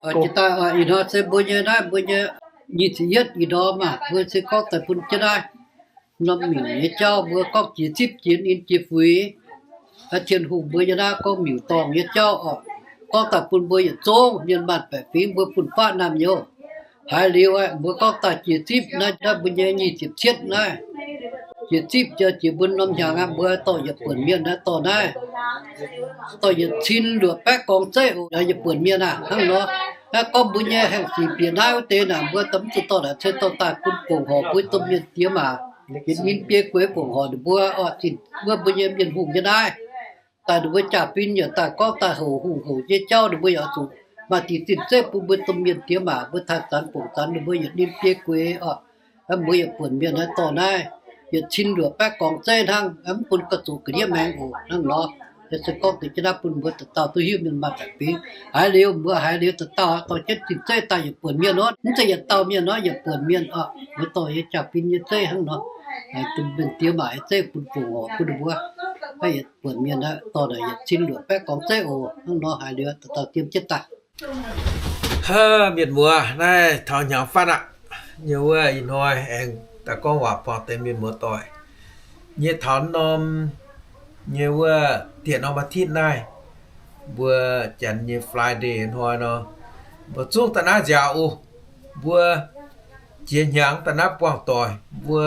Jiex daaih ih hnoi se mbuo nyei naaiv, mbuo nyei nyic ziepc yietv ih ndorm aah, mbuo se gorngv daaih bun jienv naaiv norm miuc nyei jauv, mbuo gorngv jiex zipv jiex ninh jiex fuix, Tin-Hungh mbuo nyei naaiv gorngv miuc-dorngh nyei jauv oc. Gorngv daaih bun mbuo yietc zungv mienh maanh baeqc fingx mbuo fun-faqv naamh nyouz. Haiz liuz aeqv, mbuo gorngv daaih jiex zipv naaiv, naaiv mbuo nyei nyic ziepc cietv naaiv. Jiex zipv jiex, jiex mbuo norm hnyangx aqv, mbuo dorh yietc buonc mienh naaiv dorh naaiv, dorh yietc cin luoqc baeqv gorngx zeiv oc, yietc buonc mienh aah, hnangv nor. Naaiv gorngv mbuo nyei haengh sic bieqc naaiv wuov deix naaic, mbuo daaih mv zuqc dorh naaic, ceix dorh daaih bun fongc horc mbuo domh mienh diex maac, yietc ninh biei gueix fongc horc ninh mbuo oc, zinh wuov mbuo nyei mienh hungh nyei naaiv. Daaih ninh mbuo jaa-fin yaac daaih gorngv daaih houc hungh houc nyei jauv, ninh mbuo yaac zuqc maaih diqc zinh zeiv bun mbuo domh mienh diex maac, mbuo taaih zanx fongc zanx ninh mbuo yietc ninh biei gueix oc. Mbuo yietc buonc mienh naaiv dorh naaiv yietc cin luoqc baeqv gorngx zeiv hnangv, mv bun gauh zoqc ga'ndiev maengx oc, hnangv nor. Se gorngv deix jienv naaiv bun mbuo dauh dauh duqv hiuv mienh maanh baeqc fingx. Haiz liuz mbuo haiz liuz dauh dauh dorh jienv zinh zeiv daaih yietc buonc mienh nor, mv zeiz yietc dauh mienh nor, yietc buonc mienh oc. Mbuo dorh nyei jaa-fin nyei zeiv hnangv nor, domh mienh diex maac nyei zeiv bun fongc horc bun ninh mbuo, yietc buonc mienh naaiv dorh naaic yietc cin luoqc baeqv gorngx zeiv oc, hnangv nor. Haiz liuz dauh dauh diem jienv daaih. Aa, mienh muoz, naaiv taux hnyangx fatv aqv. Nyei wuov ih hnoi aengx daaih gorngv waac buangh deix mienh muoz-doic. Nyei taux norm, nyei wuov dieh norm อาทิตย์ naaiv, mbuo janx nyei Friday hnoi nor, mbuo zungv daaih naaiv nziaauc oc. Mbuo jiex hnyangx daaih naaiv buangh doic, mbuo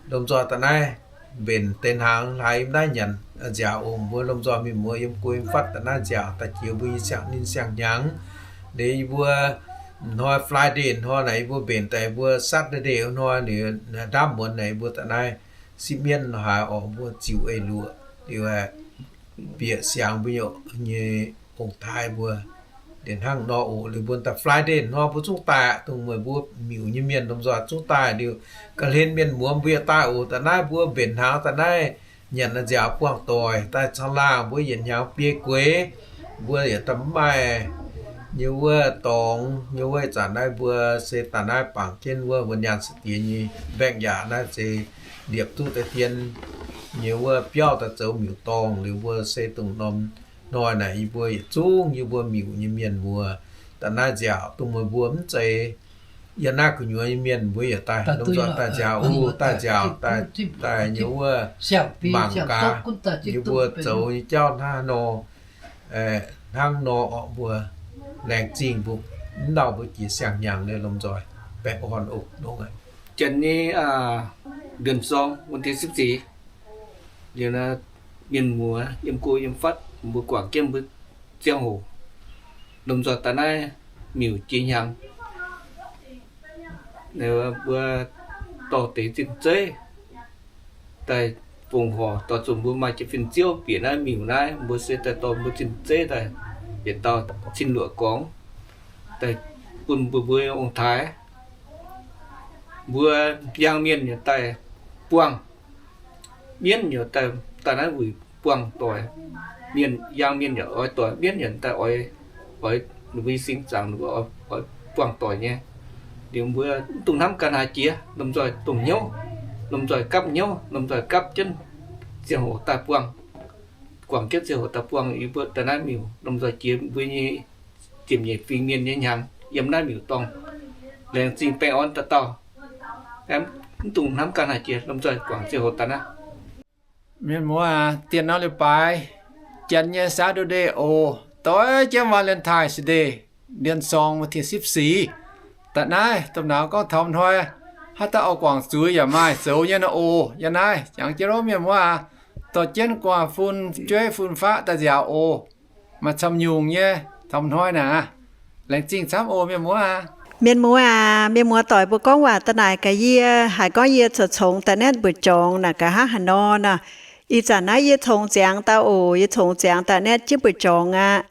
lomh nzoih daaih naaiv mbenc deix hnaangx hlaax yiem naaiv nyanc nziaauc oc. Mbuo lomh nzoih mienh muoz yiem go yiem fatv daaih naaiv nziaauc daaih jiex mbuo nyei siang-ninh siang-hnyangx. Liuz yie mbuo hnoi Friday hnoi naaic yie mbuo mbenc daaih mbuo Saturday hnoi liuz ndaamv muonz naaic yie mbuo daaih naaiv sipv mienv haaix orqc mbuo ziux eix luoqc liuz bieqc siang mbuo nyei ong-taaix mbuo. Liuz hnangv nor oc, liuz mbuo daaih Friday hnoi mbuo zungv daaih aqv. Dongh meih mbuo miuc nyei mienh lomh nzoih zungv daaih liuz, ga'hlen mienh muoz mbuo yaac daaih oc. Daaih naaiv mbuo mbenc hnaangx daaih naaiv nyanc nziaauc buangh doic, daaih caangh laangh mbuo yietc hnyangx biei gueix, mbuo yaac daaih mv maaih nyei wuov dorngx nyei wuov. Ih zanc naaiv mbuo se daaih naaiv bangc jienv wuov mbuo nyaanh saa-diex nyei mbaengx-yaac naaiv se liepc duqv deix dien nyei wuov biauv daaih zoux miuc-dorngh. Liuz mbuo se dongh norm hnoi naaic yie mbuo yietc zungv yie mbuo miuc nyei mienh muoz daaih naaiv nziaauc. Dongh meih mbuo mv zeiz yiem naaiv gu'nyuoz nyei mienh mbuo yaac daaih lomh nzoih daaih nziaauc, daaih nziaauc, daaih nyei wuov mangc gaax yie mbuo zoux nyei jauv hnangv nor, hnangv nor orqc. Mbuo laengz zingh mbuo mv lauh mbuo jiex siang-hnyangx nyei lomh nzoih baengh orn oc. Janx nyei เดือนสอง วันที่สิบสี่ liuz naaiv mienh muoz yiem go yiem fatv mbuo guangc jienv mbuo ziangh hoc lomh nzoih daaih naaiv miuc jiex hnyangx. Mbuo dorh deix zinh zeiv daaih fongc horc, dorh zuqc mbuo maaih jienv fin-ziouv bieqc naaiv miuc naaiv, mbuo se daaih dorh mbuo zinh zeiv daaih yietc dauh cin luoqc gorngx daaih bun mbuo mbuo ong-taaix. Mbuo yaang mienh yaac daaih buangh, mienv yaac daaih, daaih naaiv wuic buangh doic. Mienh, yaang mienh yaac oix doic, mienv yaac daaih oix, oix mbuo nyei sing zaangc, oix buangh doic nyei. Liuz mbuo mv dungx hnamv ganh haaix jiex, lomh nzoih dongh hnyouv, lomh nzoih gapv hnyouv, lomh nzoih gapv jienv ziangh hoc daaih buangh, guangc jienv ziangh hoc daaih buangh. Yie mbuo daaih naaiv miuc, lomh nzoih jiex mbuo nyei ziepc nyeic fingx mienh nyei hnyangx yiem naaiv miuc dorngh. Laengz zingh baengh orn dauh dauh. Mv dungx hnamv ganh haaix jiex, lomh nzoih guangc ziangh hoc daaih naaiv. Mienh muoz aac, dienh norm leiz-baaix, janx nyei Saturday oc, doix jienv Valentine's Day, เดือนสอง วันที่สิบสี่. Da'naaiv domh nauz gorngv taux hnoi haaix dauh oix guangc zuiz yaac maaih zoux nyei nor oc. Yiem naaiv jangx jienv lov mienh muoz aac, dorh jienv guangc fun-jueiv fun-faqv daaih nziaauc oc. Maaih camv nyungc nyei taux hnoi naaic. Laengz zingh camv oc mienh muoz aac. Mienh muoz aac, mienh muoz doic mbuo gorngv waac daaih naaic gaax yie, haiz gorngv yie corc congx daaih naetv mbu'jorngx naaic gaax hnangv haaix nor nor. Ih zanc naaiv yie congx ziangx daaih oc, yie congx ziangx daaih naetv jienv mbu'jorngx aqv.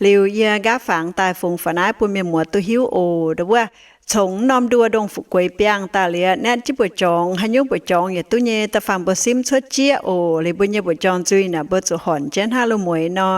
Liuz yie nqaapv fangx daaih fungx faaux naaiv bun mienh muoz duqv hiuv oc. Wuov congx norm nduoh ndongh fu'jueiv biangh daaih liuz naetv jienv mbu'jorngx, haaix nyungc mbu'jorngx yietc duqv nyei, da'faanh mbuo simv cuotv jieqv oc. Liuz mbuo nyei mbu'jorngx nzuih naaic mbuo zuqc hornc jienv hnangv loz-mueiz nor.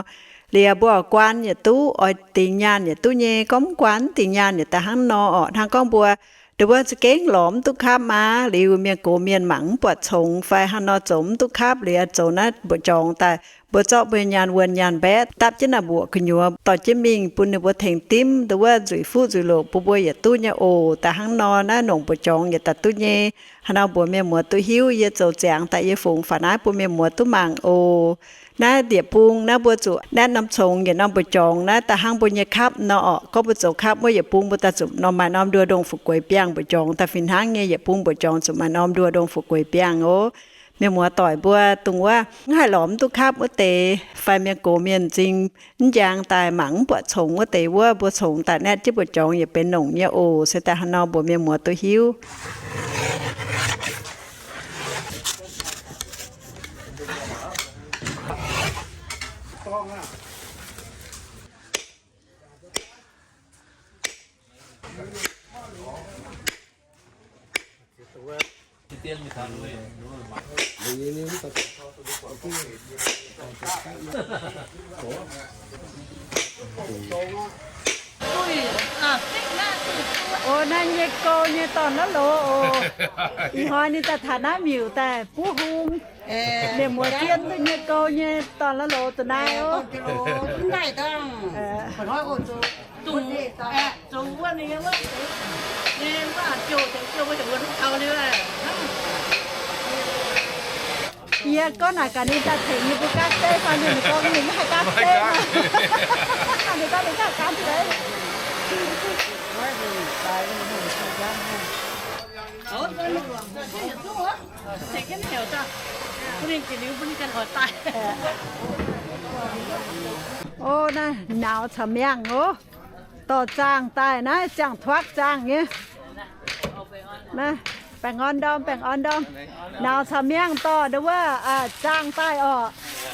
Liuz mbuo oix guaan yietc duqv, oix dingx nyaanh yietc duqv nyei. Gorngv mv guaan mv dingx nyaanh yietc daaih hnangv nor orqc. Hnangv gorngv mbuo, nduov wuov za'gengh lorz mv duqv kapv maah. Liuz mienh gox mienh mangc mv buatc congx fai hnangv nor zoux mv duqv kapv, liuz zoux naaiv mbu'jorngx daaih mbuo zorqv mbuo nyei nyaanh wuonh nyaanh mbaeqv dapv jienv naaic mbuoqc gu'nyuoz dorh jienv mingh bun ninh mbuo tengx dimv, nduov wuov nzueic fuqv nzueic loqc bun mbuo yietc duqv nyei oc. Da'hnangv nor naaiv nongc mbu'zorngx yietc daaih duqv nyei. Haaix nor mbuox mienh muoz duqv hiuv, yie zoux ziangx daaih yie fungx faaux naaiv bun mienh muoz duqv mangc oc. Naaiv ndieqc bung naaiv mbuo zuqc naetv norm congx yietc norm mbu'zorngx naaiv da'hnangv mbuo nyei cup nor orqc. Gorngv mbuo zoux cup wuov yietc bung mbuo daaih zuqc norm maaih norm nduoh ndongh fu'jueiv biangh mbu'zorngx daaih fih hnangv nyei, yietc bung mbu'zorngx zuqc maaih norm nduoh ndongh fu'jueiv biangh oc. Mienh muoz doic mbuo dongh wuov mv haih lorz mv duqv cup wuov deix fai mienh gox mienh m'zing mv njang daaih mangc mv buatc congx wuov deix wuov, mbuo congx daaih naetv jienv mbu'zorngx yietc benx nongc nyei oc. Se daaih haaix nor mbuox mienh muoz duqv hiuv. Oc, naaiv nyei gou nyei dorn la'loz oc. Ih hnoi ninh daaih taux naaiv miuc daaih buov hung. Mienh muoz zien duqv nyei gou nyei dorn la'loz da'naaiv oc. Yie gorngv naaic gaax ninh daaih tengx yie mbuo gaav zeiv fai mienh muoz gorngv ninh mv haih gaav zeiv nor. Ninh gorngv ninh gaav zeiv. O, naaiv nauz caux miangh oc. Dorh zaangh daaih naaiv, ziangh tuaqv zaangh nyei. Naaiv, baengh orn ndorm, baengh orn ndorm. Nauz caux miangh dorh nduov wuov zaangh daaih orqc.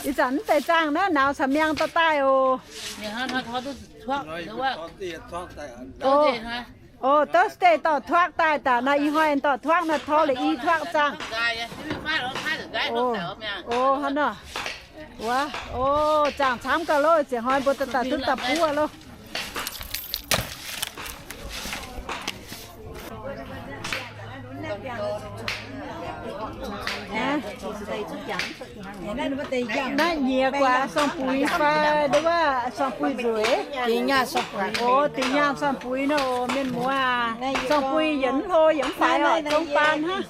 Ih zanc mv deix zaangh naaiv nauz caux miangh dorh daaih oc. O, Thursday dorh tuaqv daaih daaih naaiv, ih hnoi dorh tuaqv naaiv, tov la'ih tuaqv zaangh. O, hnangv nor. Wuov, o, zaangh camv gauh loh, ziangh hnoi mbuo daaih duqv daaih buov loh. Naaiv nyiex guaax sorng-buix fai nduov wuov sorng-buix nzueic? O, dingc nyaanh sorng-buix nor, mienh muoz. Sorng-buix yietc hlo yietc faix oc, zong baan hnangv.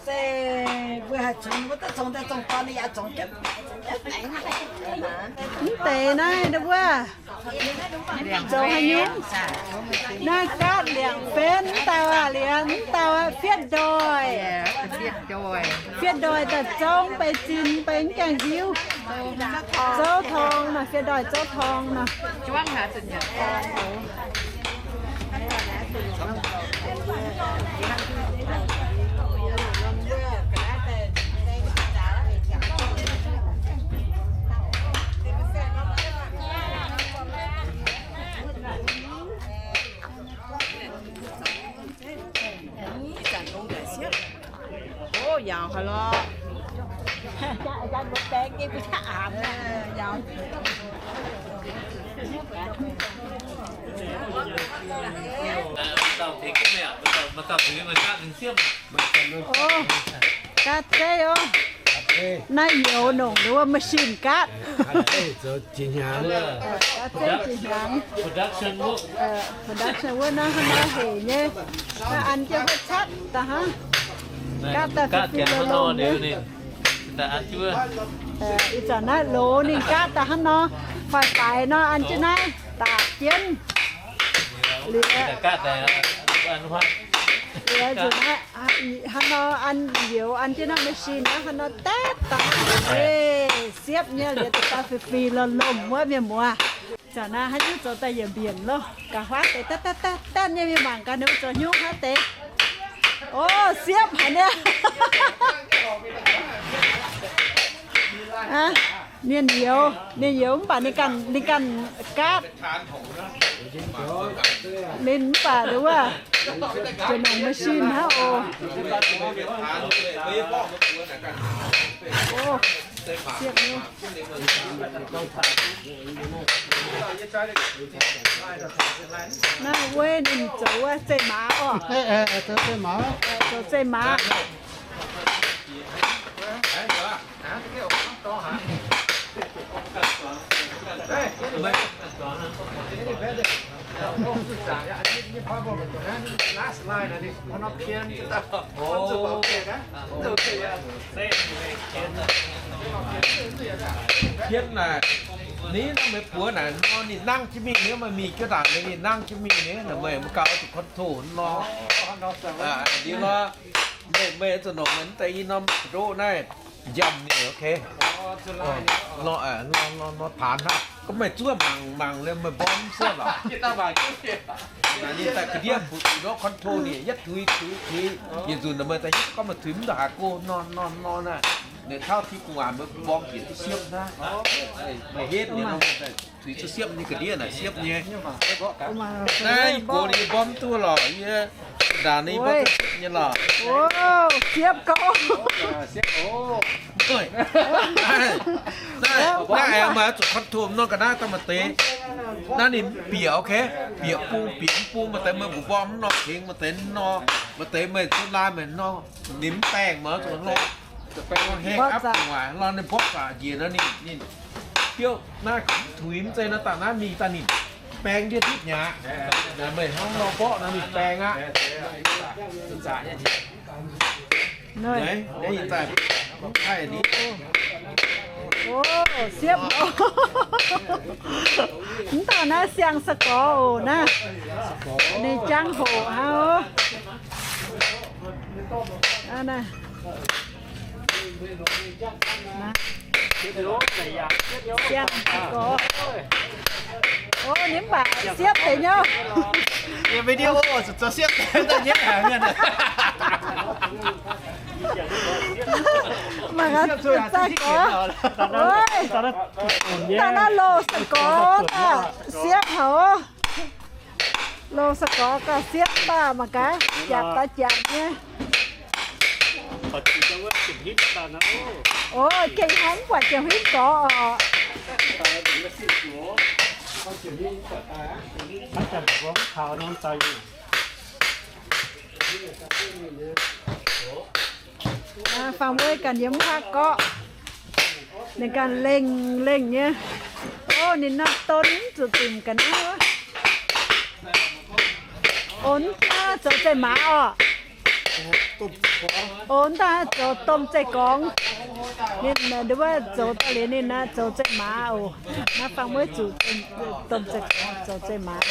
Mv deix naaiv nduov wuov zoux haaix nyungc? Naaiv gaatv liangc-benv, mv dauh aqv, liangc mv dauh aqv, fietv ndoih. Fietv ndoih daaih zouv, mv bei zinh, mv bei mv gaengh hiuv. Zouv torngx nor, fietv ndoih zouv torngx nor. O, gaatv zeiv oc. Naaiv youz nongc nduov machine gaatv. Gaatv zeiv jiex hnyangx. Production wuov naaiv hnangv nor hec nyei. Naaiv an jienv huotv catv daaih hnangv. Gaatv daaih fih fih longx-longx nyei. Ih zanc naaiv loz ninh gaatv daaih hnangv nor, faix-faix nor an jienv naaiv daaih jienv. Liuz, liuz nzunc naaiv hnangv nor an youz an jienv naaiv machine naaiv hnangv nor daetv daaih hnangv nor, siepv nyei liuz daaih fih fih longx-longx wuov mienh muoz. Zanc naaiv haaix nyungc zoux daaih yietc mbienc loh, ga'huaav deix daaih daaih daaih nyei mienh mangc gaax ninh mbuo zoux hnyouv huaav deix. O, siepv haic niaa. Mienh youz, mienh youz mv baac ninh ganh, ninh ganh gaatv. Ninh mv baac nduov wuov, ziouc nongc machine hnangv oc. O, siepv nyei. Naaiv wuov ninh zoux wuov zeiv-maaz oc. Zoux zeiv-maaz. Pienv naaic, ninh nor meih buoz naaic nor, ninh nangv jienv mingh nyei, meih mingh jienv naaic, ninh nangv jienv mingh nyei, meih mv gauh zuqc control nor. Liuz nor, meih, meih zuqc nongc meih deix i norm ndoqv naaiv, njamv ninh, ok. Nor, nor, nor taanx hnangv. Gorngv meih zuov mangc mangc liuz meih mbormv mv suotv lorqc. Ninh daaih ga'ndiev fu'jueiv nor control ninh, yietv tuix tuix tuix, yietc nzunc meih daaih hiuv gorngv meih tuix mv ndongc haaix go nor nor nor naaiv. Ninh tauv ti gu'nguaaic meih mbormv jiex duqv siepv hnangv. Meih henv nyei nor meih daaih tuix duqv siepv nyei ga'ndiev naaic siepv nyei. Naaiv yie gox ninh mbormv duqv lorqc, yie ndaangc ninh mbormv duqv siepv nyei lorqc. Siepv gau. Naaiv, naaiv aengx maaih zuqc control nor ga'naaiv daaih maaih deix. Naaiv ninh bieqc, ok, bieqc bung bieqc mv bung, maaih deix meih mbuo mbormv mv nor tengx, maaih deix nor, maaih deix meih zuqc laaih meih nor, ninh mv baengh maaih zuqc nor, heng apv gu'nguaaic nor ninh mborqv zaqc njiec nor ninh, ninh biouv naaiv tuix mv zeiz nor daaih naaiv mingh daaih ninh baeng ndiev ndiev mi'aqv. Meih hnangv nor mborqv nor ninh baeng aqv. Siepv oc. Mv dauh naaiv siang-sa'gorx oc naaiv. Ninh jangx hoc hnangv oc. Siang-sa'gorx. Ov, ninh mv baac siepv deix nyei. Video zoux siepv deix nyei. Mangc gaax, sa'gorx. Ov, daaih naaiv loz sa'gorx daaih siepv haic oc. Loz sa'gorx gauh siepv mv baac mangc gaax, jangx daaih jangx nyei. Ov, gengh hnangv mv buatc jiex huingv gorx oc. Faam-Weiv ganh yiem wuov gorqv, ninh ganh lengh lengh nyei. Ov, ninh nor don zuqc dimc ga'naaiv wuov. Ov, mv daaih zoux zeih maaz oc. Ov, mv daaih zoux domh zeih gorngv. Ninh wuov zoux daaih liuz ninh naaiv zoux zeih maaz oc. Naaiv Faam-Weiv zuqc domh zeih gorngv zoux zeih maaz.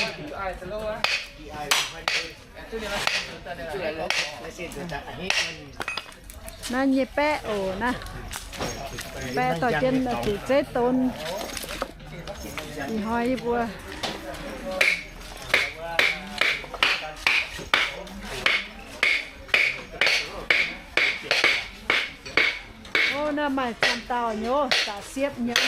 Naaiv nyei baeqv oc naaiv. Baeqv dorh jienv zuqc zeiv don. Ih hnoi yie mbuo. Ov, naaiv maaih camv dauh nyei, zaqc siepv nyei.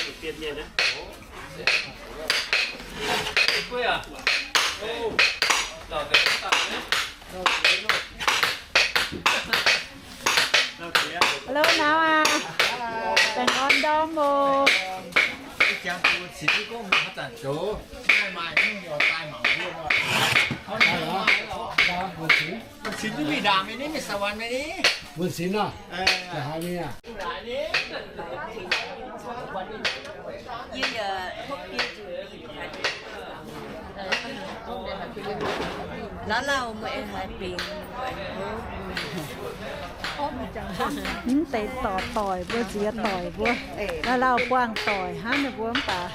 Hello, nauz aac. Baengh orn ndorm oc. Mbuo cingx duqv mingh ndaangc mingh ni, mingh sa wanh mingh ni. Mbuo cingx nor, haaix mingh aqv? Mv deix dorc doic mbuo, ziex doic mbuo, lauh lauh buangh doic hnangv ninh mbuo mv baac.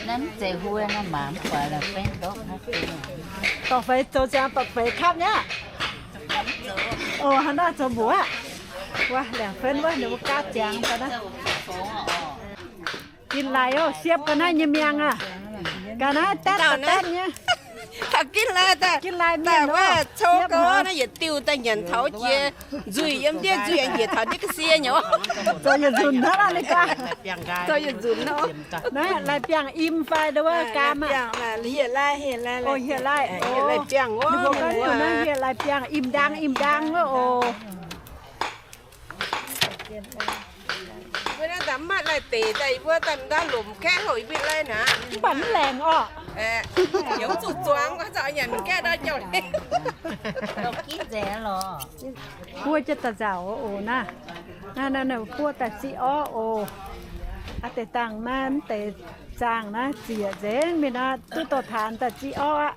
Naaiv mv zeiz huo nor, mangc mv buatc la'fenv ndortv haaix deix. Dorh feix zoux ziangx dorh feix kapv nyei aqv. Oc, hnangv naaiv zoux mbuoqc aqv. Wuov, laengz fenv wuov, ninh mbuo gaatv ziangx daaih naaiv. Gin laic oc, siepv ga'naaiv nyei miang aqv. Ga'naaiv daetv daetv nyei. Ginv lai daaih, ginv lai mienh wuov cou gau naaiv yietc diuh daaih nyanc taux jiex nzuih yiem ndiev nzuih njiec taux ndiev ga'sie nyei. Zoux yietc nzunc hnangv naaiv ninh gaax. Zoux yietc nzunc nor. Naaiv lai biangh im fai nduov wuov gaam aqv. Hieh lai, hieh lai, hieh lai biangh wuov. Ninh mbuo gorngv naaiv hieh lai biangh im ndaang im ndaang wuov oc. Mbuo naaiv daaih mv maaih lai deix daaih, yie mbuo daaih m'daaih lomc kaeqv houc yie mbuo lai naaic. Mv baac mv laengc orqc. Yie zuqc zuangx, zuangx nyanc gaeqv ndau jauv. Buo jienv daaih nzauc oc naaiv. Naaiv, naaiv, naaiv buo daaih ziqv orv oc. Aa deix dangh naaiv mv deix zaangh naaiv ziec nzengc mingh nor, duqv dorh taanx daaih ziqv orv aqv.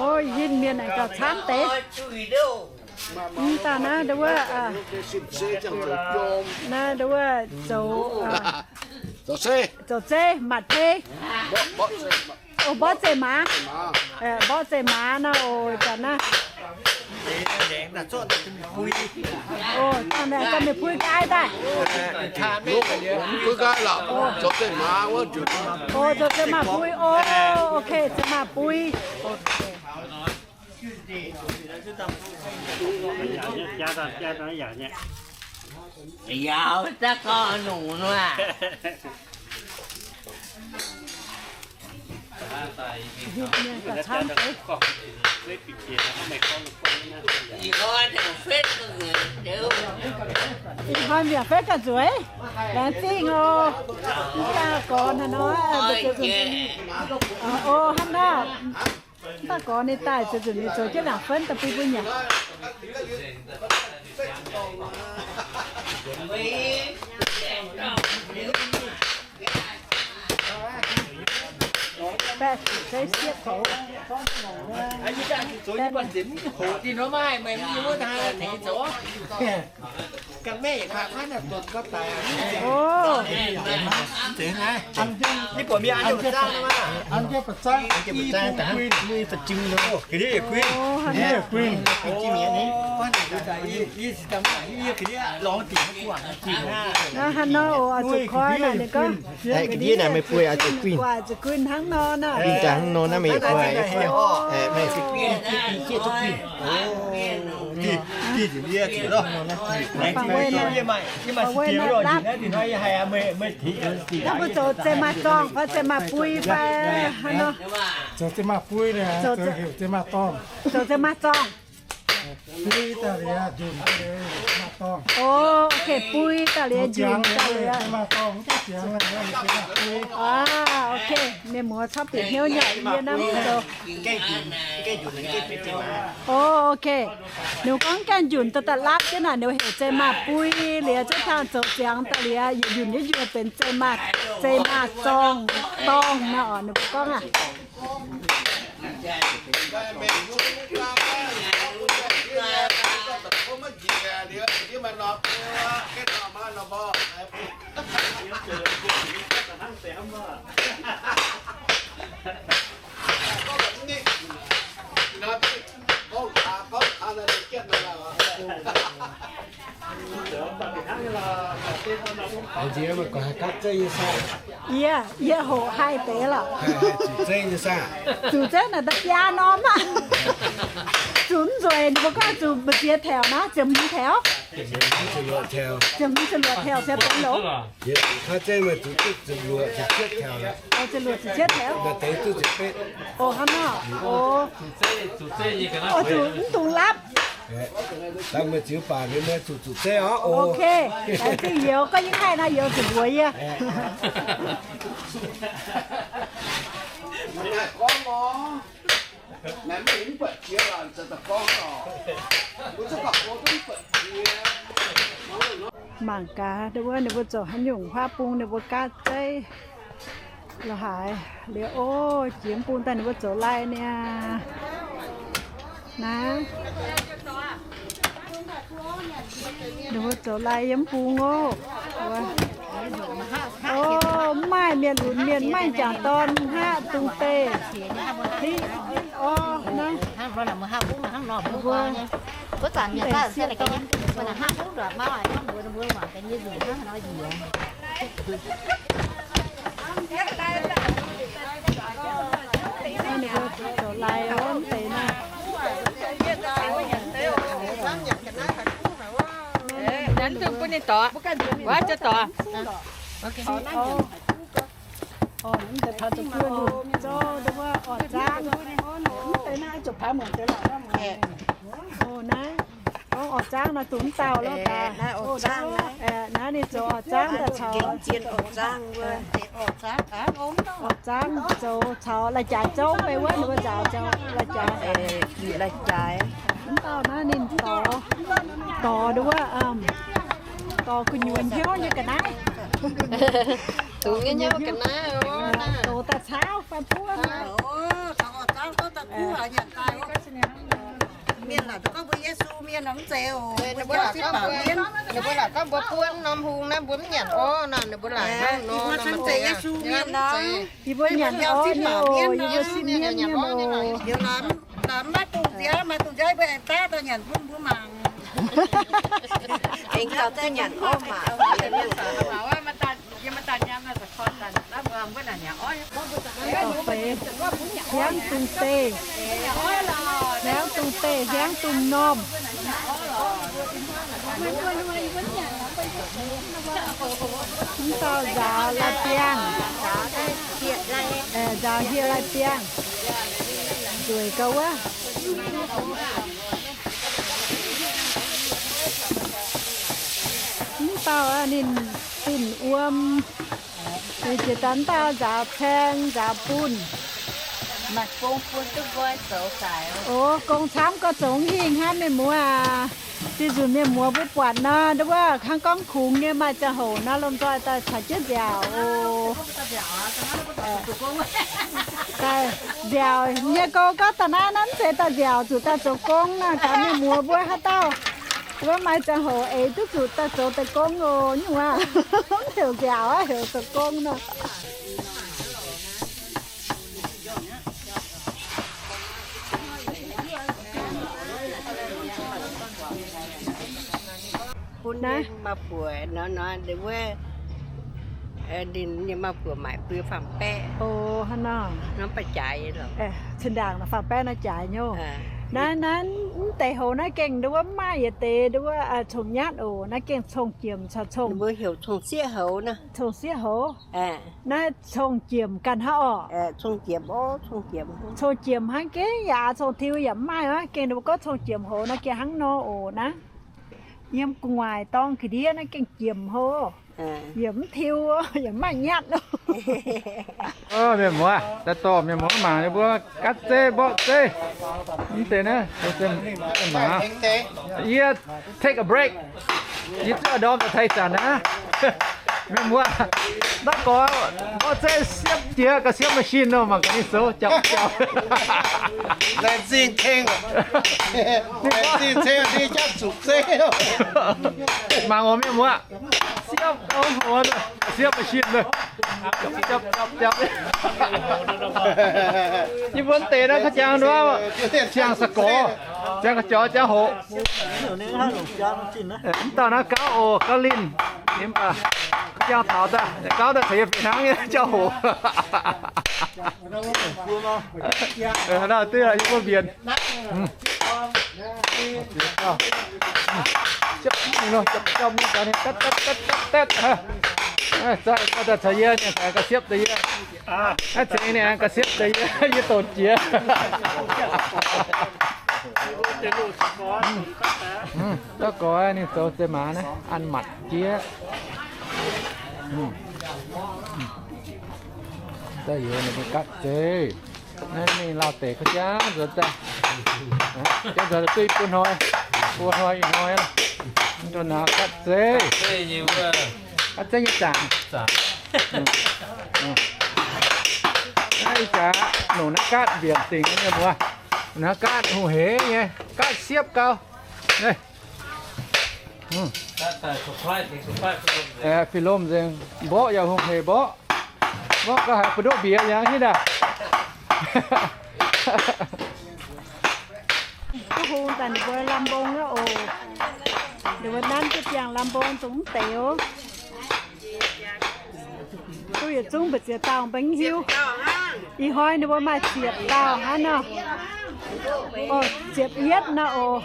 Ov, hinh mienh aengx gauh camv deix. Mv daaih naaiv nduov wuov, naaiv nduov wuov zoux, zoux zeiv, matc tei. Mborqv zeiv maaz, mborqv zeiv maaz nor oc, zanc naaiv. Oc, zanc naaiv dorh mingh pui gaai daaih. Pui gaai lorqc, zoux zeiv maaz wuov nzunc. Oc, zoux zeiv maaz pui. Oc, ok, zeiv maaz pui. Yaac daaih gorngv nungc nor. Ih hnoi mbiaauc fetv ga'nzueiz, laengz zingh oc. Mv daaih gorx hnangv nor, o, hnangv naaiv. Mv daaih gorx ninh daaih zoux nzunc ninh zoux jienv laangc fenv daaih bun mbuo nyanc. Baeqv zuqc zeiv siepv hoc. Naaiv hnangv nor oc, oix zuqc koi naaic ninh gorngv, ga'ndiev naaic meih buo oix zuqc guinh, guinh hnangv nor naaic. Guinh daaih hnangv nor naaiv meih buo. Bangc weih naaiv, bangc weih naaiv lapv. Naaiv mbuo zoux zeiv maaih zorngh fai zeiv maaih bui fai hnangv nor? Zoux zeiv maaih bui naaic, zoux heuc zeiv maaih zorngh. Zoux zeiv maaih zorngh. Bui daaih liuz, njunc daaih liuz, maaih dorngh. O, ok, bui daaih liuz, njunc daaih liuz. Maaih dorngh, mv zeiz ziangx, maaih bui. Aa, ok, mienh muoz cauv bieqc hnyouv nyei, yie naaiv mv zoux. O, ok. Ninh gorngv gaengh njunc daaih daaih lapv jienv naaic, ninh heuc zeiv maaih bui liuz, zengv tangh zoux ziangx daaih liuz, yietc njunc yietc njunc benx zeiv maaih, zeiv maaih zorngh, dorngh nor, ninh mbuo gorngv aqv. Yie, yie hoqc haih deix lorqc. Zuqc zeiv naaic da'biaa norm aqv. Zuqc mv nzueic, ninh mbuo gorngv zuqc mbu'ziex taux naaiv, ziepc hmz taux. Ziepc hmz ziepc luoqc taux se benx longx. Ziepc luoqc ziepc cietv taux. O, hnangv nor. O, zuqc mv dungx lapv. Dangh meih ziux baac liuz meih zuqc zuqc zeiv oc. Ok. Laengz zingh youz, gorngv yie haih nor, youz zuqc mbuox yie. Mangc gaax, wuov ninh mbuo zoux haaix nyungc huaav bung, ninh mbuo gaatv zeiv la'haaix liuz. O, jiex mv bung daaih ninh mbuo zoux lai niaa. Naaiv, ninh mbuo zoux lai yiem mv bung oc. O, mv maaih mienh lunx mienh, mv maaih jangc dorn hngaqv dungx beih. Hiv, o, naaiv. Mv dungx bun ninh dorh. Wuov, zorqv dorh. Naaiv, gorngv orv zaangv nor, dongh mv dauh loh daaih. Naaiv ninh zoux orv zaangv daaih caux. Orv zaangv zoux caux lai-jaaix zouv mv bei wuov, ninh mbuo nzaaux zoux lai-jaaix. Lai-jaaix. Mv dauh naaiv ninh dorh, dorh nduov, dorh gu'nyuoz hnyouv nyei ga'naaiv. Dongh nyei hnyouv ga'naaiv, dorh daaih caauv fai buov. Mienh laaic gorngv mbuo Yesu mienh nor mv zeiz oc. Ninh mbuo laaic gorngv mbuo buonv norm hung naaiv mbuo mv nyanc orv nor, ninh mbuo laaic hnangv nor. Mv zeiz Yesu mienh nor. Yie mbuo nyanc orv nyei oc, yie mbuo sipv mienv nyei oc. Maaih dongh nziaauc, maaih dongh nziaauc mbuo aengx daav daaih nyanc bun mbuo mangc. Aengx gauh duqv nyanc orv mangc. Hiaangx dungz-deih, hiaangx dungz-deih, hiaangx dungz-normh. Mv dauh nzaaux lai-biangh, nzaaux hieh lai-biangh, nzueic gauh wuov. Mv dauh ninh dinh wuom, ninh jiex daaih mv dauh nzaaux caeng nzaaux bunh. O, gong camv gorx zoux hingh hnangv mienh muoz aac. Zinh nzunc mienh muoz mbuo buatc nor, nduov wuov kangv gorngv kungx nyei maaih ziangh hoc nor lomh nzoih daaih caux jienv nziaauc oc. Daaih nziaauc nyei gong gorngv daaih naaiv, naaiv mv zeiz daaih nziaauc zuqc daaih zoux gong nor, gaax mienh muoz mbuo haaix dauh wuov maaih ziangh hoc eix duqv zuqc daaih zoux daaih gong oc. Nyungc aac, mv heuc nziaauc aqv, heuc zoux gong nor. Bun naaiv maaih buoc nor, nor wuov, ninh maaih buoc maaic bun faam-baeqv. O, hnangv nor. Norm ba'jaaix loh. Cin-ndaangc faam-baeqv naaiv jaaix nyei. Naaiv, naaiv mv deix hoz naaiv gengh nduov wuov mv maaih yietc deix nduov wuov cong-nyatv oc. Naaiv gengh cong-jiemc caux cong, mbuo heuc cong-sieqv hoz naaiv. Cong-sieqv hoz. Naaiv cong-jiemc ganh hnangv orqc. Cong-jiemc hnangv gengh yaac cong-tiu yaac mv maaih aqv. Gengh ninh mbuo gorngv cong-jiemc hoz naaiv gengh hnangv nor oc naaiv. Yiem gu'nguaaic dorng ga'ndiev naaiv gengh jiemc hoz. Yaac mv tiu, yaac mv maaih nyatv. Mienh muoz, daaih dorh mienh muoz mangc yie mbuo gatv zeiv mborqv zeiv. Mv deix naaiv, maaz. Yie take a break. Yie zuov ndorm daaih taux ih zanc aqv. Mienh muoz, naaiv gorx mborqv zeiv siepv jiex ga'siepv machine nor, mangc gaax ninh zoux japc japc. Laengz zingh tengx, laengz zingh tengx ninh jatv zuqc zeiv. Mangc oc mienh muoz, siepv, siepv machine, japc japc japc. Yie mbuo deix naaiv ka'jang nduov, ziangh sa'gorx, ziangh ga'jorx, ziangh hoc. Mv dauh naaiv gauv oc, gauv linh. Ninh mv baac ka'jang taux daaih, gauv daaih caux yie fih hnangv nyei jauv hoc. Naaiv duqv yie mbuo mbienx. Daaih caux yie, ninh gaax ga'siepv daaih yie. Aav, cingx ninh ga'siepv daaih yie, yie donx jiex. Dauh gorx ninh zoux zeiv-maaz naaiv an matc jiex. Daaih youz ninh mbuo gatv zeiv. Naaiv mingh Laauh deic ka'jang nzuonx daaih. Jang nzuonx duqv buo hnoi, buo hnoi ih hnoi. Mv dongh naaiv gatv zeiv. Gatv zeiv nyei zaangc. Naaiv ih jaax longc naaiv gaatv mbienc dingc nyei mbuo. Naaiv gaatv hungh heix nyei, gaatv siepv gau. Fih lomh nzengc, mborqv yaac hungh heix mborqv. Mborqv gau haiz buoz-ndoqv mbiex yangh hitv daaih. Duqv hungh daaih ninh mbuo lamh mbong aqv oc. Ninh mbuo nanv duqv ziangh lamh mbong dongh mv deix oc. Duqv yietc zungv mbu'ziex dauh mbuo mv hiuv. Ih hnoi ninh mbuo maaih ziepc dauh hnangv nor. Ziepc yietv nor oc.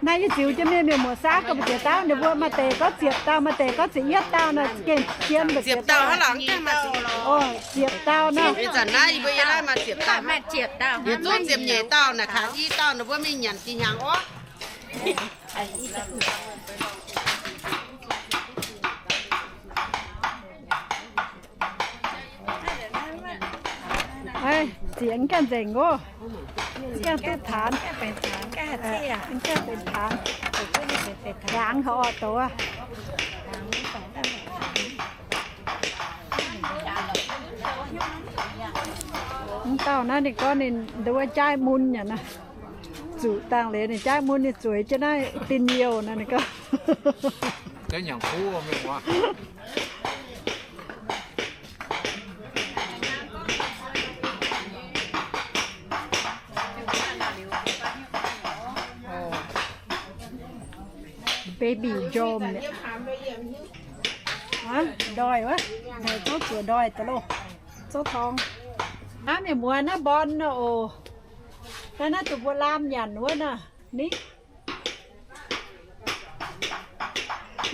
Naaiv yie ziux jienv mienh, mienh muoz saauv gauh mbu'ziex dauh, ninh mbuo maaih deix gorngv ziepc dauh, maaih deix gorngv ziepc yietv dauh nor, gengh zien mbu'ziex dauh. Ziepc dauh hnangv lorqc, gengh maaih ziepc dauh. Oh, ziepc dauh nor. Ih zanc naaiv yie mbuo yiem naaiv maaih ziepc dauh, maaih ziepc dauh. Yietc zungv ziepc nyeic dauh naaic, kaax i dauh ninh mbuo mingh nyanc fih hnyangx orv. Ziangx ganh nzengc oc. Ganh duqv taanx. Ganh benx taanx. Hnyangx haic orqc, douz aqv. Mv dauh naaiv ninh gorngv ninh nduov jaaiv mun nyei naaiv. Zuqc dangh leiz ninh jaaiv mun, ninh zueiz jienv naaiv din youh naaiv ninh gorngv. Baby John ndoih wuov, ndoih, zouv zuoqc ndoih daaih loh, zouv torng. Hnangv mienh muoz naaiv mbon nor oc. Naaiv, naaiv zuqc mbuo laam nyanc wuov nor. Ni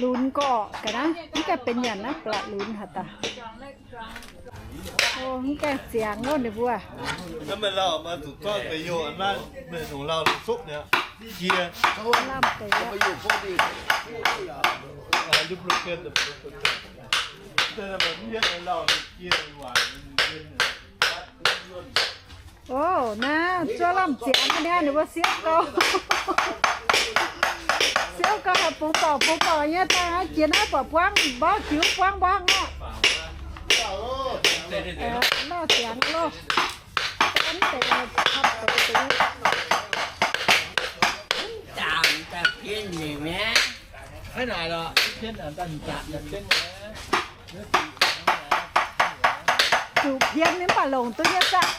lunx gorqv ga'naaiv, mv gaengh benx nyanc naaiv blatc lunx haaix dauh. Mv gaengh ziangx wuov ninh mbuo. Lamh deix. Oc, naaiv zuov lamh ziangx ga'naaiv, ninh mbuo siepv gau. Siepv gau haih bungx borqc bungx borqc nyei dangh, jiex naaiv buatc buangv mborqv jiux buangv mborqv aqv. Lauh ziangx loh. Zuqc pien mv baac longc duqv nyei zaqc.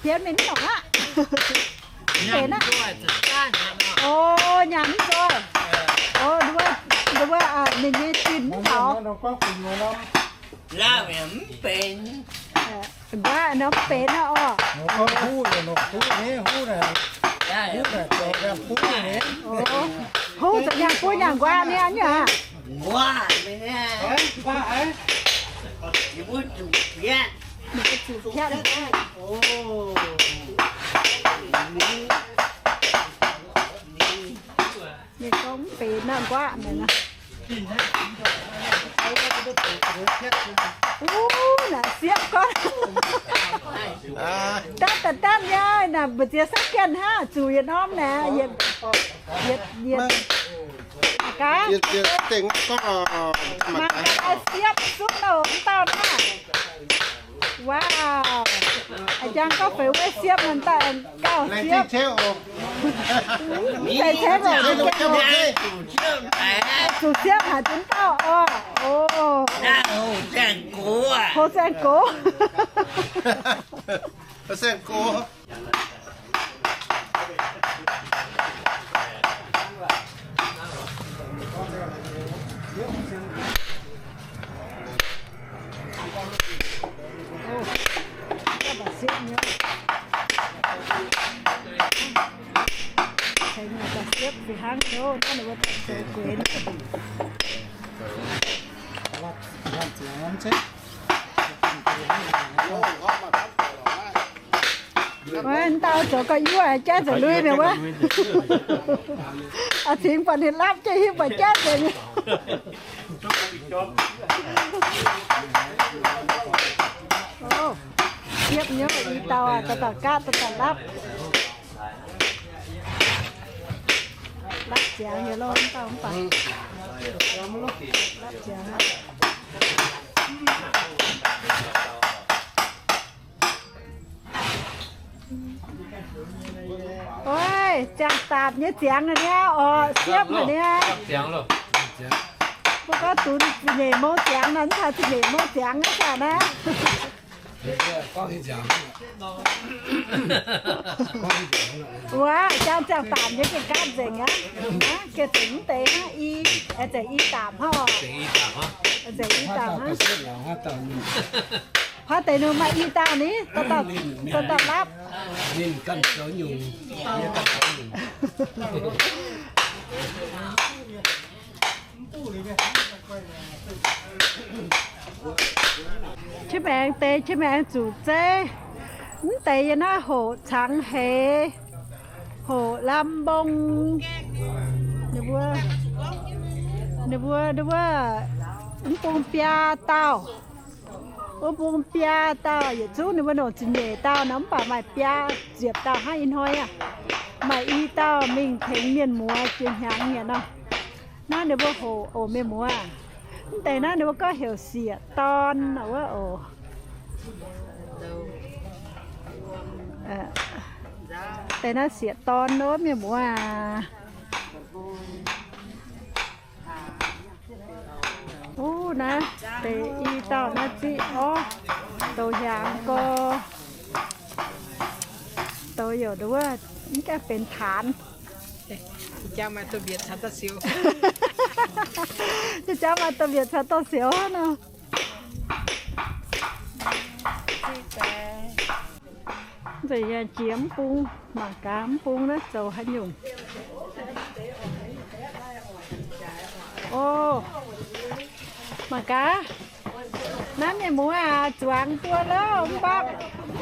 Pien mingh mv longc aqv. Benx aqv. O, nyanc mv nzoih. O, ninh nyei zinh mv taux. Nquaqv nor mv benx aqv orqc. Huv zoux nyaanh buov nyaanh nquaqv niaa nyei aqv. Ninh gorngv mv benx nor nquaqv naaic. Uv, naaic siepv gorngv. Dapv dapv dapv nyei, naaic mbu'ziex saengv jienv hnangv, zuqc yietc norm naaic, yietc, yietc, yietc. Mangc gaax, mangc gaax, siepv sutv nouh mv dauh naaiv. Wow. A'jang gorngv feix wuov siepv, mv dauh aengx gauh siepv. Zuqc siepv haic zunc dauh orqc. O, houh saeng-gox. Saeng-gox. Wuov, dauh zoux gauh yuoqv, jaiv nzengc lui mi'aqv wuov. A'cingx buatc ninh lapv jienv, hiuv buatc jaiv nzengc. Siepv nyei, i dauh daaih daaih gapv, daaih daaih lapv. Lapv ziangx nyei lorh, mv dauh mv baac. Lapv ziangx aqv. Oix, ziangh daapc nyei ziangx a'niaa orqc, siepv a'niaa. Mbuo gorngv dunx ziepc nyeic mouh ziangx nor, mv taux ziepc nyeic mouh ziangx aqv naaiv. Wuov, ziangh ziangh daapc nyei gengh gapv nzengc aqv. Gengh nzengc mv deix hnangv i, nzengc i daapc hnangv. Nzengc i daapc hnangv. Huaav deix ninh maaih i dauh ni, dauh dauh, dauh dauh lapv. Ninh ganh zoux nyungc, yie ganh zoux nyungc. Qiex maengx deix, qiex maengx zuqc zeiv. Mv deix yie naaiv hoqc cangx heix, hoqc lamh mbong. Ninh mbuo, ninh mbuo, ninh mbuo mv bung biaa dauh. Wuov bung biaa dauh, yietc zungv ninh mbuo longc ziepc nyeic dauh nor, mv baac maaih biaa ziepc dauh hnangv ih hnoi aqv. Maaih i dauh mingh tengx mienh muoz jiex hnyangx nyanc nor. Naaiv ninh mbuo hoqc oc mienh muoz. Mv deix naaiv ninh mbuo gorngv heuc sieqv-dorn wuov oc. Deix naaiv sieqv-dorn wuov mienh muoz aac. Uv, naaiv deix i dauh naaiv ziqv orv, douz hiaangx gorx, douz youc nduov, mv gaengh benx taanx. Jaa maaih domh mbietc caux dorh sioux hnangv nor. Nzengc yaac jiex mv bung, mangc gaax mv bung naaiv zoux haaix nyungc. O, mangc gaax, naaiv mienh muoz aac, zuangx buo louh mv baac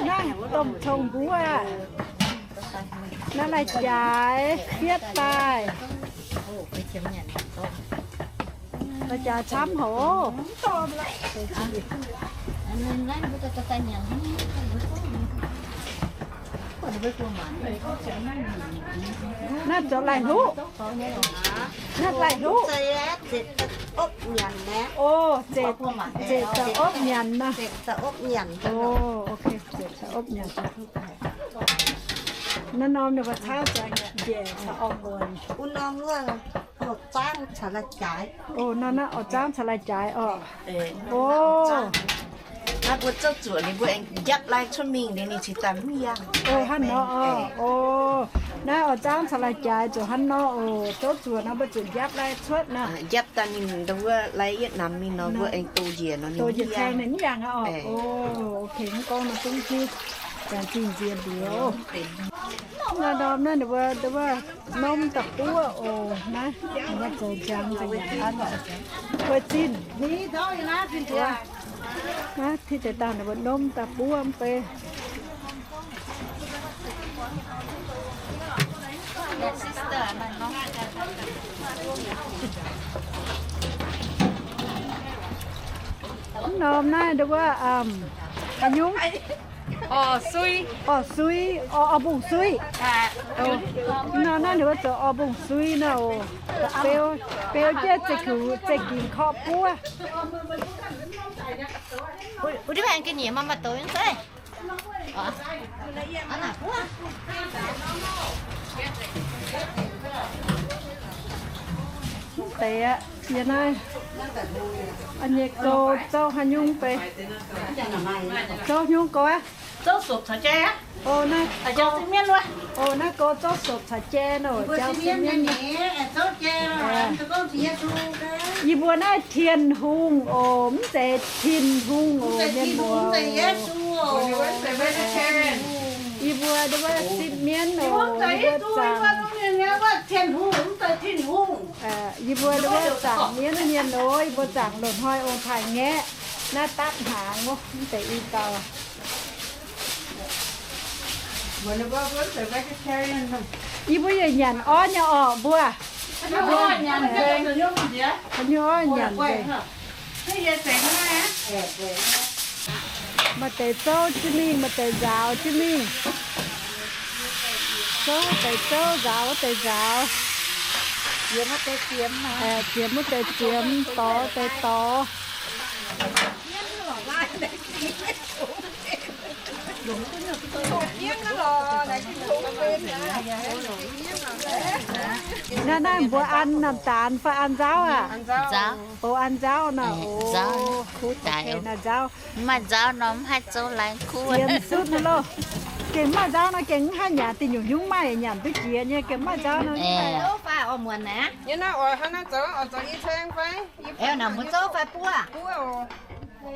naaiv domh cong-mbuov aac. Naaiv lai-jaaix fietv daaih. Lai-jaaix camv haic oc. Naaiv zoux laih hluqv. Naaiv laih hluqv. O, zec, zec da'opv nyanc nor. O, ok, zec da'opv nyanc. Naaiv norm ninh mbuo caauv zuangx njiec caux orv muonc. O, naaiv, naaiv orv zaangv caux lai-jaaix orqc. O, naaiv mbuo zouv zuoqc ninh mbuo aengx njapv lai cuotv mingh liuz ninh cingx daaih mv yangh. O, hnangv nor orqc. O, naaiv orv zaangv caux lai-jaaix zuqc hnangv nor oc. Zouv zuoqc nor mbuo zuqc njapv lai cuotv nor. Njapv daaih ninh wuov lai yietv namx mingh nor mbuo aengx doz njiec nor ninh mv yangh. Doz njiec caeng ninh mv yangh aqv orqc. O, ok, mv gorngv nor zungv hiuv, jangx zingh nziex mbuox. Naaiv norm naaiv ninh mbuo, ninh mbuo norm da'buov oc. Naaiv ninh mbuo zoux jangx nzengc yaac an. Mbuo zinh, naaiv tin deix dangh ninh mbuo norm da'buov mv bei. Mv norm naaiv nduov, haaix nyungc? Orv sui, orv sui, orv mbungv sui. Nor naaiv ninh mbuo zoux orv mbungv sui nor oc. Beu, beu jienv zeiv gux, zeiv gingx korqv buov. Mv deix aqv, yie naaiv nyei gou zouv haaix nyungc bei? Zouv nyungc gou aqv? Zouv sopc caux jai aqv. O, naaiv gou zouv sopc caux jai nor, jauv sin mienv. Yie mbuo naaiv Tin-Hungh oc, mv zeiz Tin-Hungh oc, mienh muoz. Yie mbuo wuov sin mienv oc, yie mbuo zaangc, yie mbuo wuov zaangc mienv mienh oc, yie mbuo zaangc loz-hnoi ong-taaix-ngaeqv naaiv dapv hnaangx wuov, mv deix i dauh. Yie mbuo yaac nyanc orv nyei orqc mbuo. Haaix nyungc orv nyanc nzengc. Maaih deix zouv jienv mingh, maaih deix nzaaux jienv mingh. Zouv wuov deix zouv, nzaaux wuov deix nzaaux. Ziemx wuov deix ziemx, dorh wuov deix dorh. Naaiv, naaiv mbuo an namx daanx fai an nzauv aac? Nzauv. O, an nzauv nor. Nzauv. Kuv daaih naaiv nzauv. Mv maaih nzauv nor mv haih zouv laai kuv. Sienx sutv nor loh. Gengh mv maaih nzauv nor gengh mv haih nyanc, dih nyungc nyungc maaih nyanc duqv jiex nyei, gengh mv maaih nzauv nor. Zouv fai oix muonc naaiv? Yie naaiv oix hnangv naaiv zoux, oix zoux i ceng fai? Eo naaic mbuo zouv fai buov? Buov oc. Oi,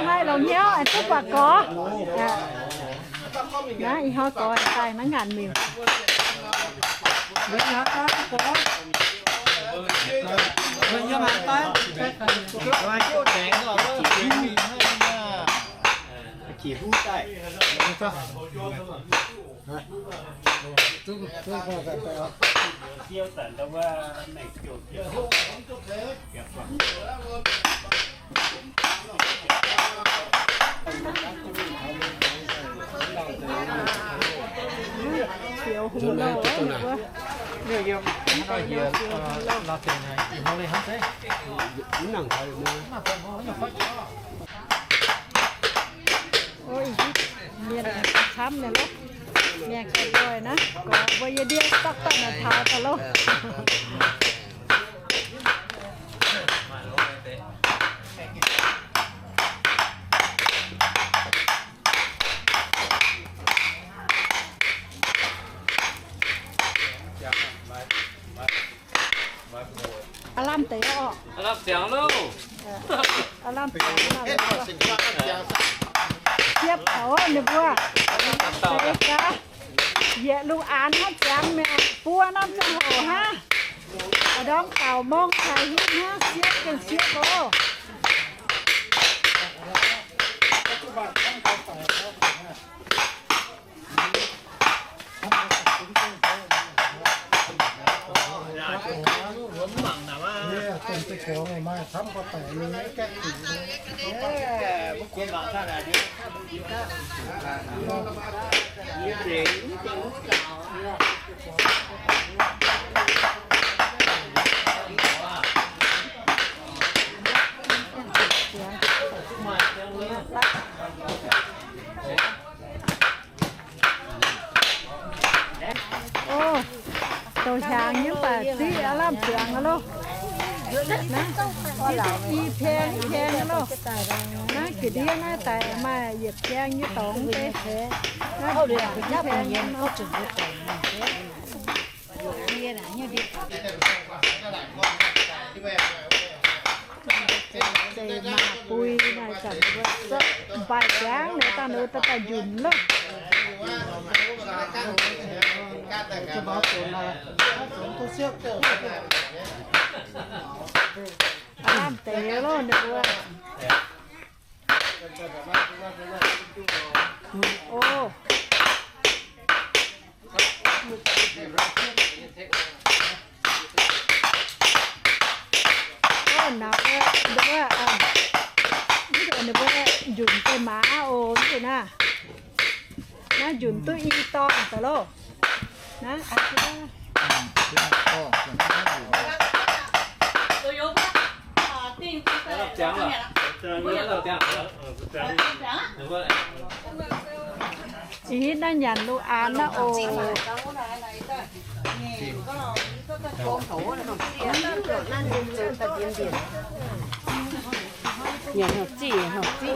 maaih longx hnyouv, aengx duqv buatc gorx. Naaiv ih hnoi gorx daaih naaiv ngaanc miuc. Ov, mienh camv nyei loh. Mienh ganh nzoih naaiv, gorx mbuo yie ndiev dapv dapv naaic taux daaih loh. Aav lamh deix oc. Aav lamh ziangx loh. Aav lamh ziangx. Siepv taux ninh mbuo. Yietc lungh aanx hnangv ziangx mi'aqv, buo norm ziangh hoc hnangv. Ndorm taux mong caux hingv hnangv, siepv gengh siepv oc. Ov, douc hiaangx nyei mv baac ziqv aav lamh ziangx aqv loh. Naaiv i pieng i pieng aqv loh. Naaiv ga'ndiev naaiv daaih maaih yietc pieng nyei dorngx deix. Naaiv i pieng. Deix maac bui naaic zanc mbaih jangv liuz dangh ninh daaih daaih njunc loh. Aav lamh deix loh ninh mbuo. Ov. Ov, naaiv, ninh mbuo njunc deix maac oc, mv baac naaiv, naaiv njunc duqv i dorngh daaih loh. Naaiv, ih hitv naaiv nyanc lungh aanx naaiv oc. Nyanc haaix zih, haaix zih.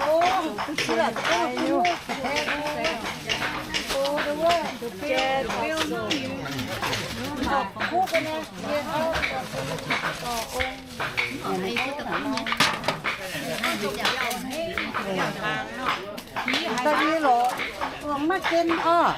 Da'nyeic lorqc, maiv gen oc.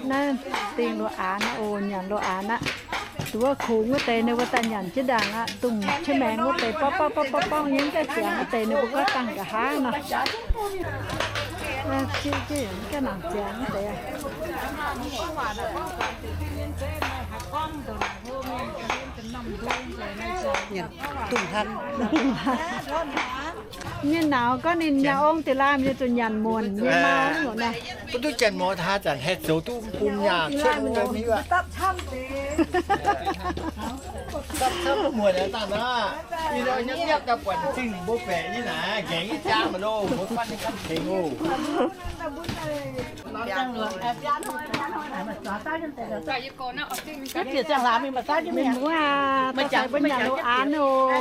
Naaiv dingh lungh aanx aqv oc, nyanc lungh aanx aqv. Duqv wuov kungx wuov deix ninh mbuo daaih nyanc jienv ndaangc aqv. Dongh qiex maengx wuov deix borngv borngv borngv borngv nyei, daaih ziangx wuov deix ninh mbuo gorngv dangh nqa'haav nor. Zieqv jienv ga'nangc ziangx wuov deix. Nyanc dungz hnangv. Nyei nauz gorngv ninh nyanc ong deix laanh nyei zuqc nyanc muonc nyei mau naaiv. Mv duqv janx-muoz haaix zanc haih zoux duqv bun nyaah cuotv nyei. Dapv camv muonc aqv, dangh naaiv. Ih hnoi nyei miapv daaih buatc zingh mbuo baeqc nyei naaic, nqaengx nyei jaa maiv loh, mbuo fatv nyei gapv tengx oc. Mbuo aac, daaih mbuo nyanc lo aanx oc.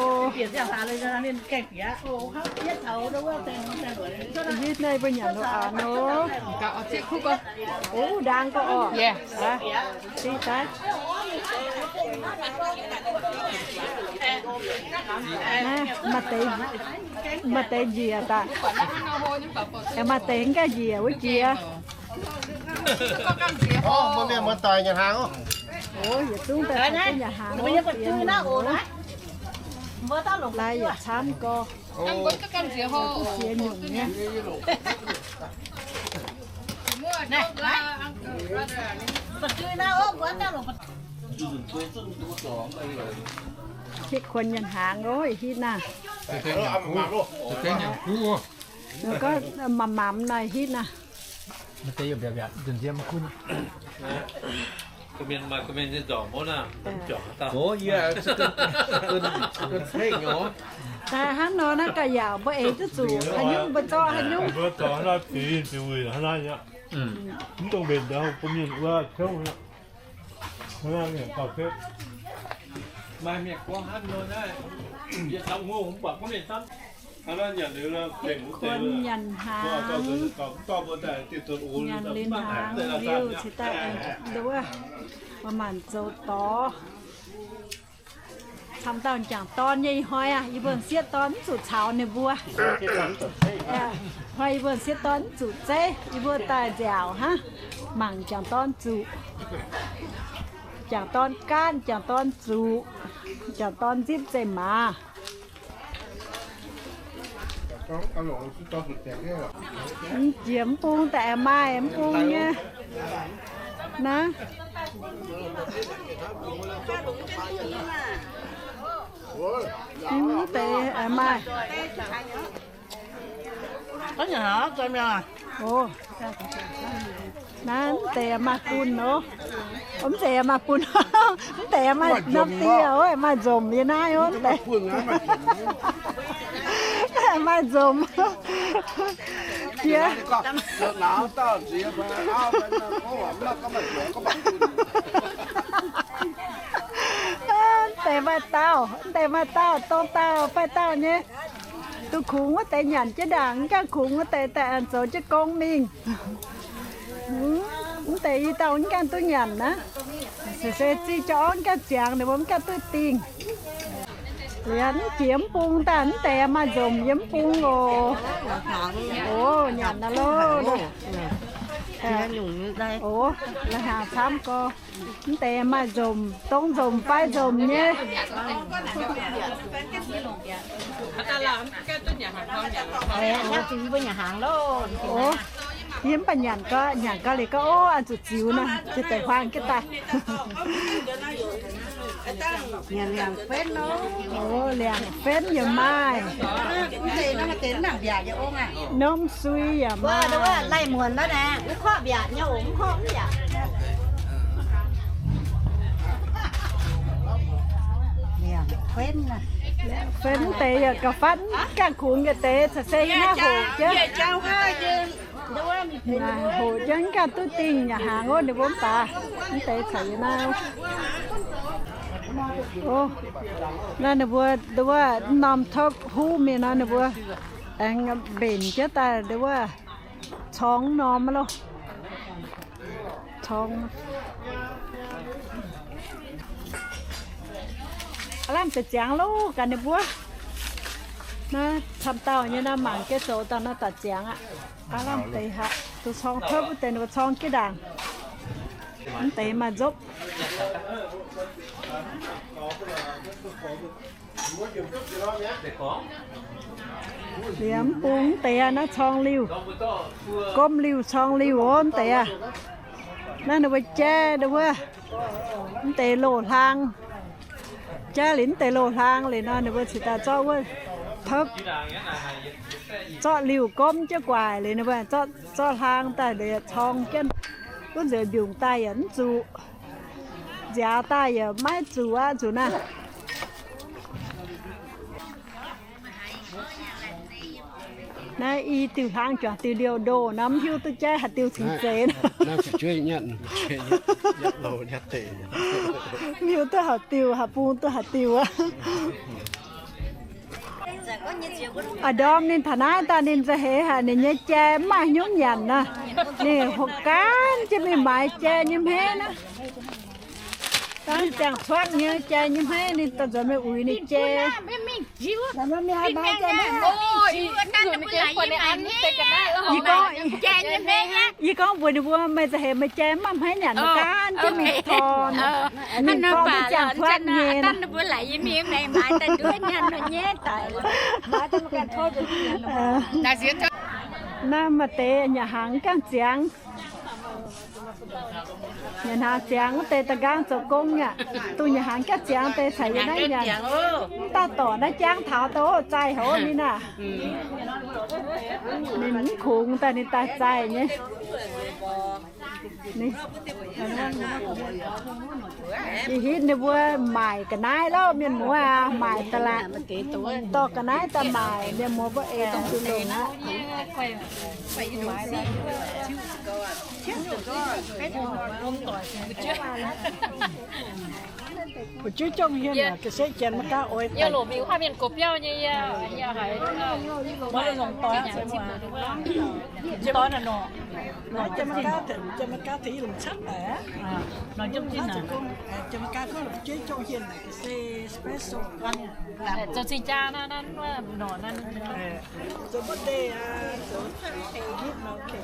Hitv naaiv mbuo nyanc lo aanx oc. Ov, ndaang gau oc. Dingh daaih. Maaih deix, maaih deix njiec daaih. Maaih deix mv gaengh njiec wuov jiex. Mbuo mienh muoz-doic nyanc hnaangx oc. Yietc zungv daaih taux nyanc hnaangx oc. Lai yietc camv gorx. Duqv ziex nyungc nyei. Hitv kuonx nyanc hnaangx oc, hitv naaiv. Gorngv mamc mamc naaiv hitv naaiv. Daaih hnangv nor naaiv ga'yaauc mbuo eix duqv zuqc haaix nyungc mbuo zorqv haaix nyungc. Kuonx nyanc hnaangx, nyanc liuz hnaangx liuz cingx daaih nduov, maaih maanc zoux dorx. Camv dauh jangc dorn nyei ih hnoi aac, yie mbuo sieqv dorn mv zuqc caux ninh mbuo. Hnoi yie mbuo sieqv dorn mv zuqc zeiv, yie mbuo daaih nziaauc hnangv, mangc jangc dorn zuqc. Jangc dorn gaanv, jangc dorn zuqc, jangc dorn nzipv zeqc maaz. Mv jiex mv bung daaih aengx maaih mv bung nyei. Naaiv. Mv deix aengx maaih. Naaiv mv deix maaih bun oc. Mv deix maaih bun. Mv deix maaih norm dieh oc, maaih nzomc yiem naaiv oc. Mv deix maaih nzomc. Jiex. Mv deix maaih dauh, mv deix maaih dauh, dongh dauh faix dauh nyei. Duqv kungx wuov deix nyanc jienv ndaangc, mv gaengh kungx wuov deix daaih aengx zoux jienv gong mingh. Mv deix i dauh mv gaengh duqv nyanc naaiv. Se se zingh jauv orv mv gaengh ziangx, ninh mbuo mv gaengh duqv dingh. Liuz mv jiex mv bung daaih mv deix maaih nzomc yiem mv bung oc. Oc, nyanc naaiv loh. Oc, la'hnaangx camv gorx. Mv deix maaih nzomc, dongh nzomc fai nzomc nyei. Oc, yie mv baac nyanc gau, nyanc gau liuz gau, oc, an zuqc ziux naaiv, ziouc deix huaang jienv daaih. Oc, liangc fenv yaac maaih. Norm sui yaac maaih. Fenv deix yaac gauh fatv, gaengh kungx yietc deix caux se yiem naaiv hoqc jienv. Hoqc jienv gaengh duqv dingh nyanc hnaangx oc, ninh mbuo mv baac mv deix caux yiem naaiv. Naaiv ninh mbuo nduov norm topv huv mingh nor, ninh mbuo aengx mbenc jienv daaih nduov corng norm loh. Corng. Aav lamh deix ziangx loh gaax ninh mbuo. Naaiv camv dauh nyei naaiv mangc gaax zoux daaih naaiv daaih ziangx aqv. Aav lamh deix haic, duqv corng topv wuov deix ninh mbuo corng jienv ndaangc. Mv deix maaih nzopv. Liemh bung mv deix aqv, naaiv corng liuh, gomv liuh corng liuh oc, mv deix aqv. Naaiv ninh mbuo jaiv wuov, mv deix loz-hlaang. Jaiv liuz mv deix loz-hlaang liuz nor, ninh mbuo cingx daaih zorqv wuov topv. Zorqv liuh gomv jienv guaaic liuz, ninh mbuo zorqv, zorqv hlaang daaih liuz corng jienv, wuov nzueic mbiungc daaih yaac mv zuqc, nziaaux daaih yaac maiv zuqc aqv, zuqc naaiv. Naaiv i diuh hlaang juangc diuh liouh ndoh nor, mv hiuv duqv jaiv haaix diuh cingx zeiz. Mv hiuv duqv haaix diuh, haaix bung duqv haaix diuh aqv. A'ndorm ninh taux naaiv daaih ninh za'heix haic, ninh nyei jai mv maaih hnyouv nyanc nor. Ninh hopv gaanv jienv mingh maaiz jai nyei hmeiv naaiv. Dangh ziangh cuotv nyei jai nyei hmeiv, ninh daaih nzuonx mingh uix ninh jai. Yie gorngv, yie gorngv mbuox ninh mbuo, meih za'heix meih jai mv maaih hmeiv nyanc, mv gaanv jienv mingh torn. Ninh torn dangh ziangh cuotv nyei nor. Naaiv maaih deix nyanc hnaangx gangv ziangx. Nyanc hnaangx ziangx wuov deix da'nqaang zoux gong aqv. Dongh nyanc hnaangx gangv ziangx deix caux yie naaiv nyanc. Mv daaih dorc naaiv jangv taux daaih zaih haic ninh aav. Ninh mv kungx daaih ninh daaih zaih nyei. Ih hitv ninh mbuo maaic ga'naaiv lauh, mienh muoz aac, maaic da'laatc, dorh ga'naaiv daaih maaic, mienh muoz mbuo eix dongh zuqc longc aqv. Fu'jueiv jongh hien aqv, ga'siepv janx maiv gaav oix daaih. Maiv longc doic, doic naaic nor, naaiv janx maiv gaav, janx maiv gaav tengx yie longc caqv daaih aqv. Janx maiv gaav gorngv fu'jueiv jongh hien naaic se special. Zoux cing-jaa naaiv, naaiv norqc naaiv. Zoux birthday aqv, zoux hit nor, okay.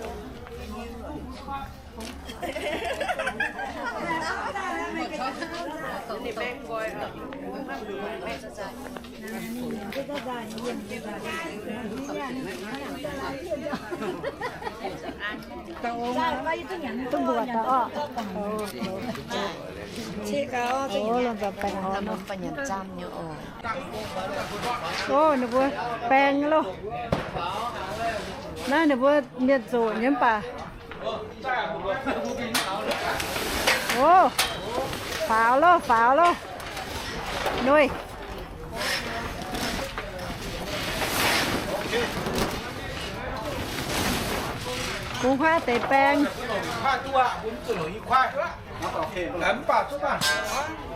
Duqv mbuoqc daaih orqc. Ov, lomh nzoih baengh orqc. Ov, ninh mbuo baeng loh. Naaiv ninh mbuo mienh zoqc nyei mv baac. Ov, faaux loh, faaux loh. Nuih. Kungx huaav deix baeng. Mv baac zuqc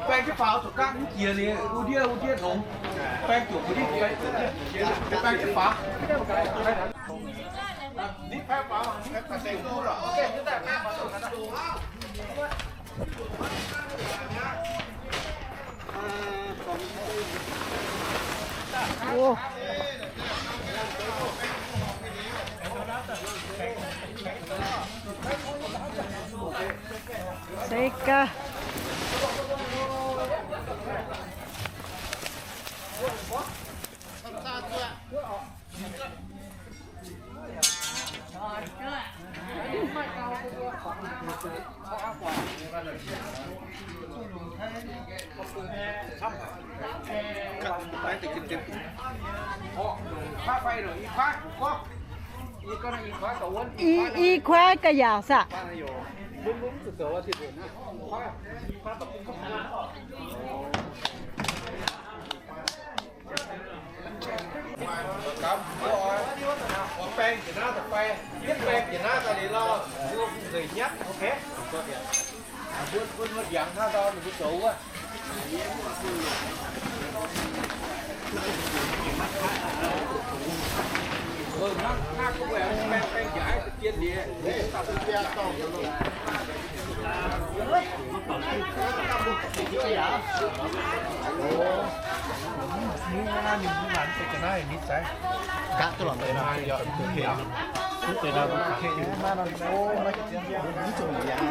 baeng jienv faaux zuqc ganh mv jiex liuz, wuov ndiev wuov ndiev longx. Baeng zuqc wuov ndiev, baeng jienv faaux. Se gaax. I, i kuaaiv ga'yaauc saah?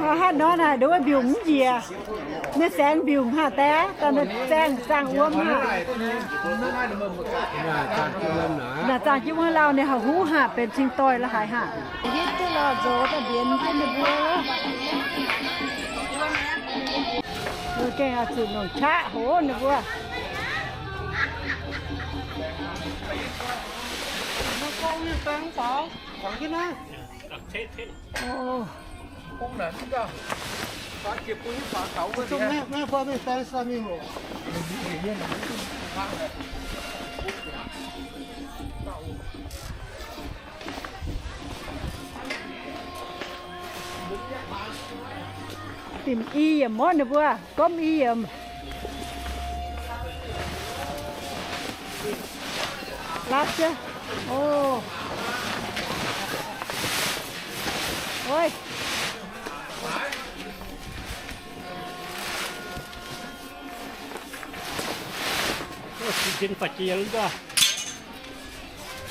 Haaix nor naaic nduov mbiungc mv njiec. Ninh saeng mbiungc haaix daaih, daaih ninh zaeng zaangh wuom haac. Naaic zaangh jienv wuov lauh ninh haaix huv haac, benx cing doih la'haaix haac. Hitv duqv lorh nzox daaih mbienx jienv ninh mbuo. Mbuo gengh oix zuqc longc qaqv hoz ninh mbuo. Dimc i yiemc orqv, ninh mbuo gomv i yiemc. Last year. Oh. Oi.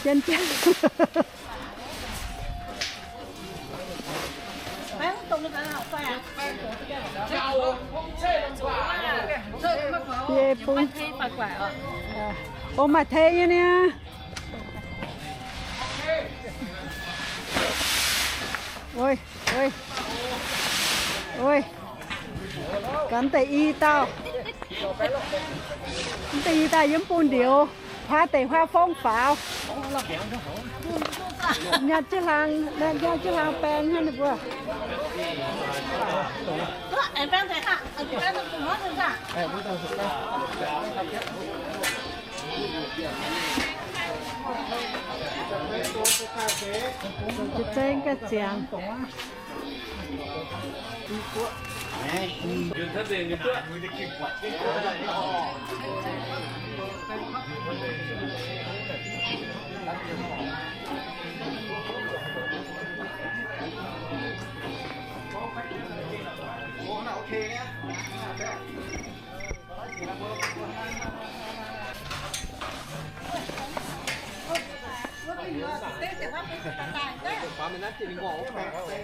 Jen jen. Yie bung. Ong maaih tei nyei niaa. Oi, oi, oi. Gaax deix i dauh. Mv deix i dauh yiem bung ndioux, huaav deix huaav fongv faaux. Nyaah jienv hlang, nyaah jienv hlang baeng hnangv ninh mbuo. Zengv ga'ziangx.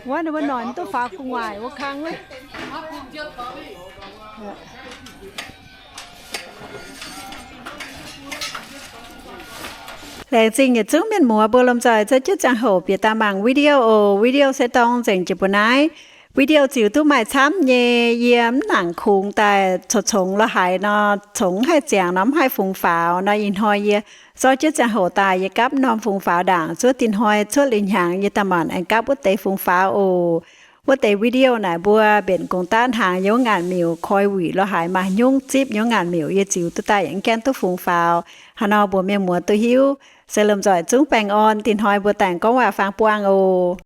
Wuov ninh mbuo noic duqv faaux gu'nguaaic wuov kang wuov. Laengz zingh yietc zungv mienh muoz mbuo lomh nzoih zouv jienv ziangh hoc bieqc daaih mangc video oc. Video se dorng nzengc jiex mbuo naaiv. Video ziux duqv maaih camv nyei, yie mv nangc kungx daaih coux congx lorz haiz nor, congx mv haih ziangx nor mv haih fungx faaux nor, ih hnoi yie zorqv jienv ziangh hoc daaih yie gapv norm fungx faaux ndaangc zuov dinh hnoi cuotv liuz hnyangx yie daaih maanc aengx gapv wuov deix fungx faaux oc. Wuov deix video naaic mbuo mbenc gong daav hnaangx yiem wuov ngaanc miuc koi wuic lorz haiz maaih hnyungv zipv yiem wuov ngaanc miuc yie ziux duqv daaih yaac mv gaengh duqv fungx faaux. Haaix nor mbuox mienh muoz duqv hiuv. Se lomh nzoih zungv baengh orn, dinh hnoi mbuo daaih gorngv waac-faang buangh oc.